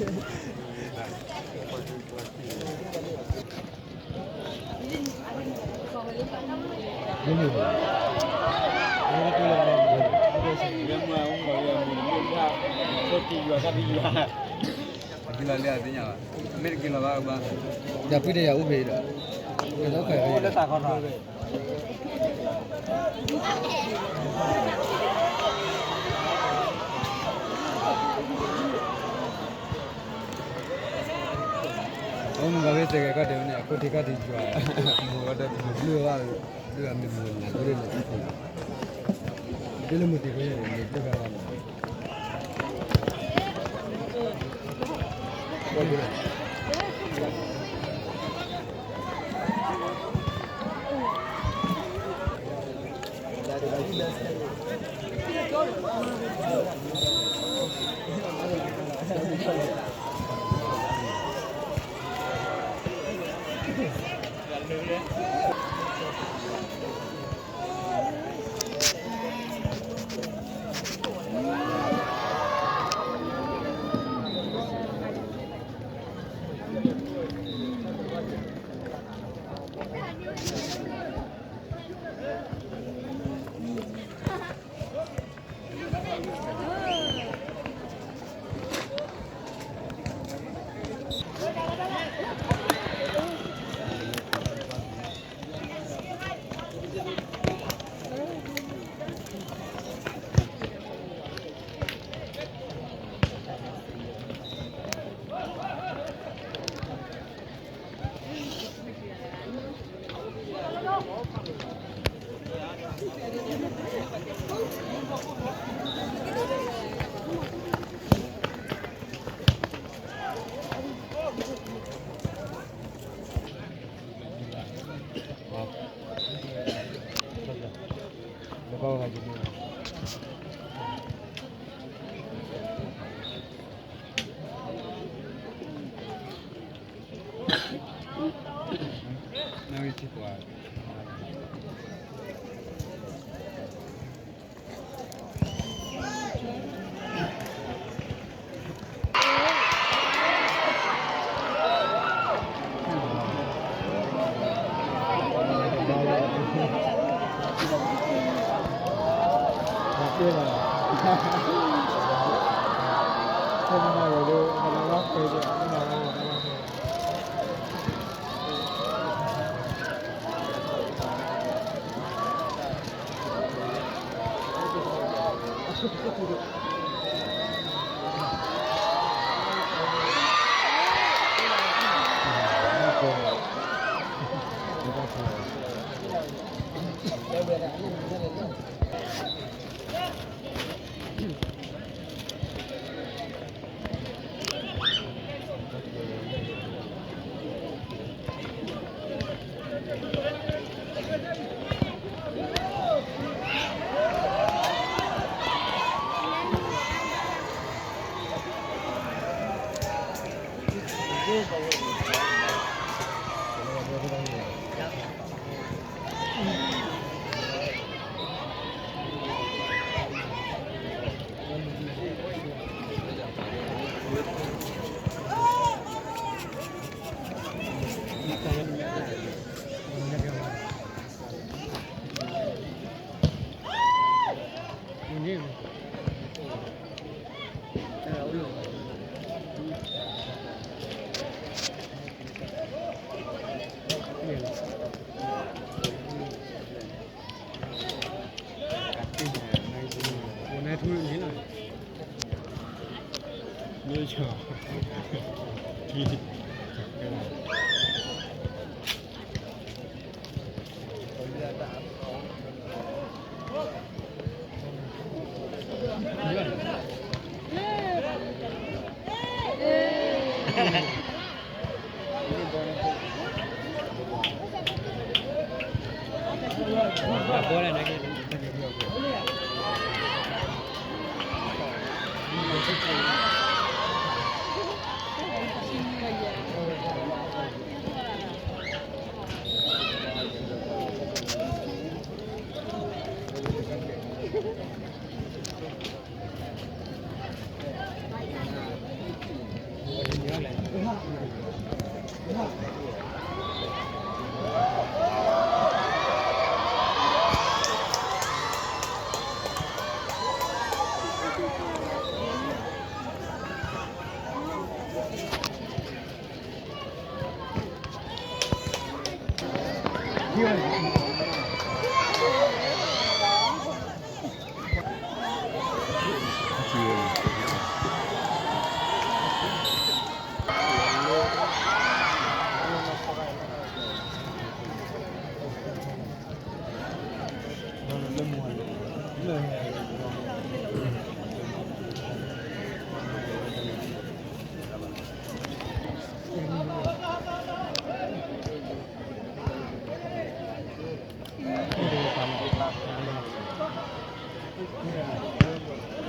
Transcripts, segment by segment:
ကလီၤလၢအသ့ၣ်ညါဘၣ်, မ့ၢ်တက့ၤလီၤဘၣ်ဘၣ်, ဒီးဖုတဲယၤအိၣ်ဖဲဒီး, ကလီၤခါဖဲ အိၣ်မူကီၢ်ဖဲစဲးကဲၤကီၢ်ဒဲးဝဲန့ၣ် အခိၣ်ထံးကီၢ်ထံးယွၤ, မိၢ်ဝဲဒီးတမုာ်ဘျုးဘၣ်, ဘျုးအမံၤမိၢ်လၢ်ဒိၣ်ဒိၣ်လၢ, ဒ်လၢမုၢ်တ့ၤဖဲန့ၣ် မ့ၢ်ဘျုးဘၣ်ဘၣ်မး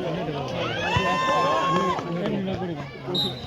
လၢကိန့ၣ် လၢကိန့ၣ်.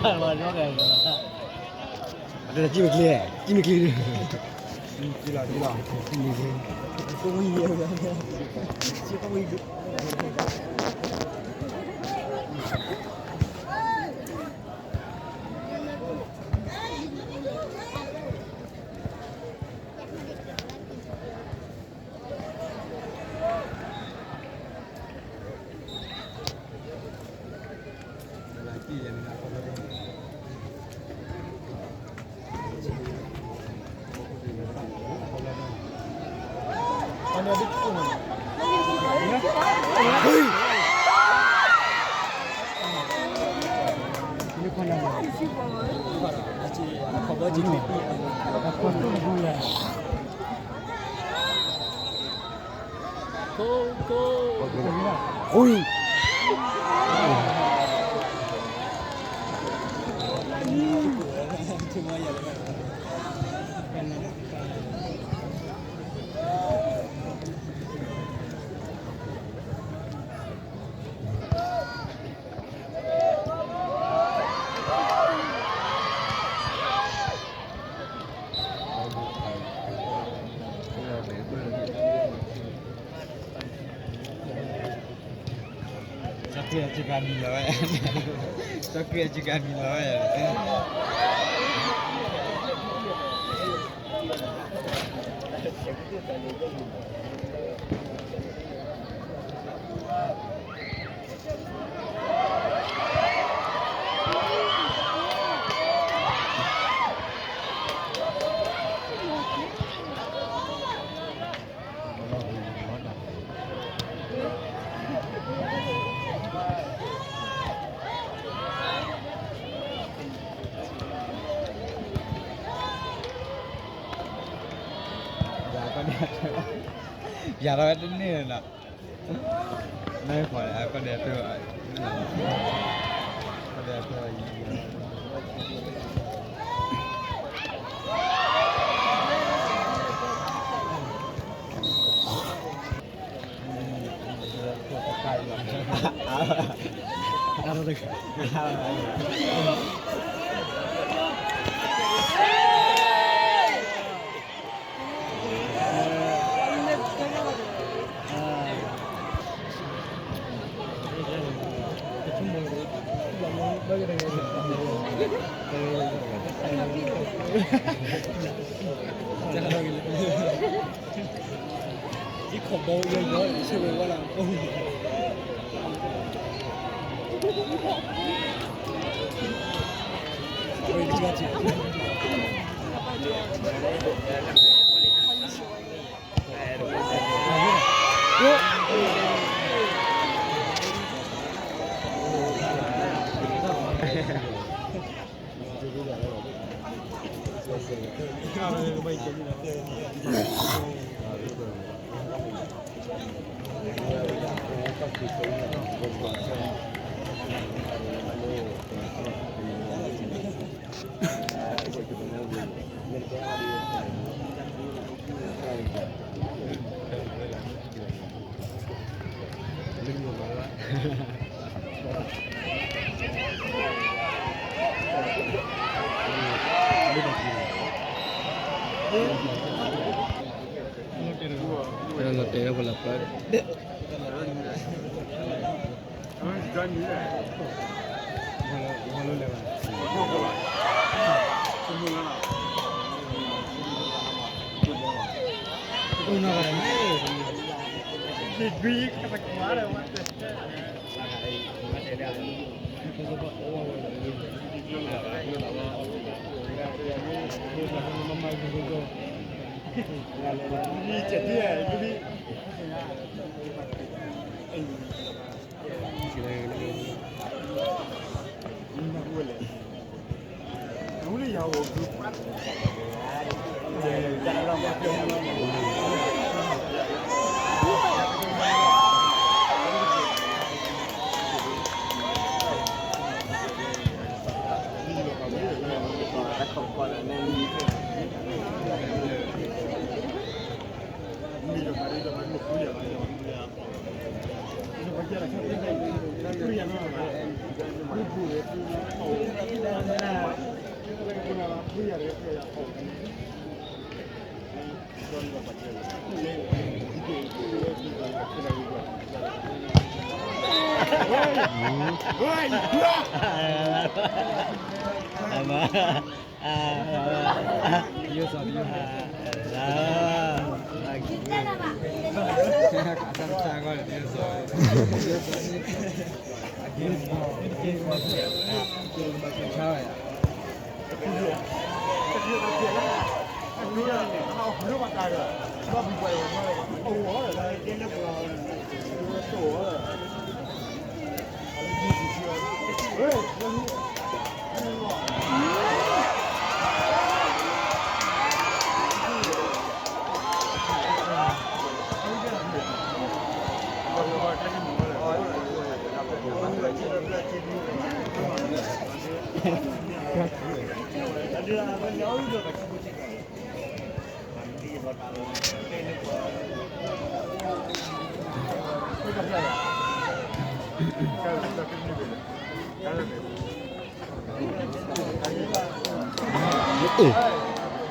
အတၢ်စံၣ်မ့ၢ်ကျ့, စံၣ်မ့ၢ်ကျ့, စံၣ်မ့ၢ်ကျ့, ယၤထီၣ်ဝဲတန့ၢ်နီၤ, မ့ၢ်ဖီၣ်န့ၣ် အခီၣ်ဒဲးတၢ်, အခီၣ်ဒဲးတၢ်, လီၤတဲာ်လၢပလီၤပျီဒီး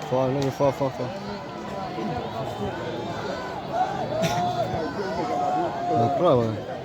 Foul, foul, foul, foul. No problem.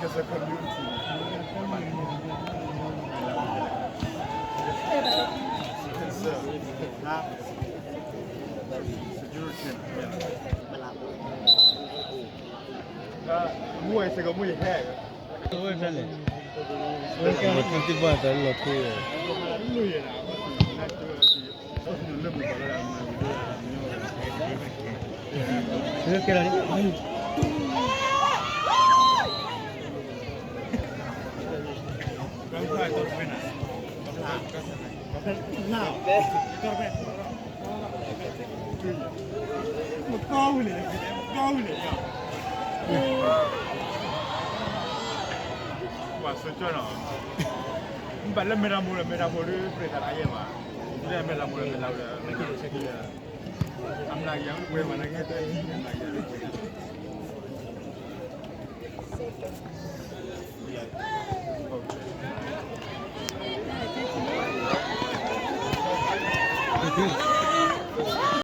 As a community, security, မူဝဲစကမူယဟဲ ဝဲကဲထံတဘၣ်တၢ်လီၤခ့ မကီဝံၤလဲၣ်, မကီဝံၤလဲၣ်, ပှၤစိကၠီနီၤ, မ့ၢ်ဘၣ်လၢမဲၢ်တၢ်မိၢ်လၢ မဲၢ်တၢ်မိၢ်ဒီး ပြဲးတၢ်လၢယဲဘၣ်, လၢမဲၢ်တၢ်မိၢ်လၢ မဲၢ်တၢ်မိၢ်လၢ အမျးကယၤ ဝဲဝဲလၢကဲတၢ် အမျးကယၤ Thank you.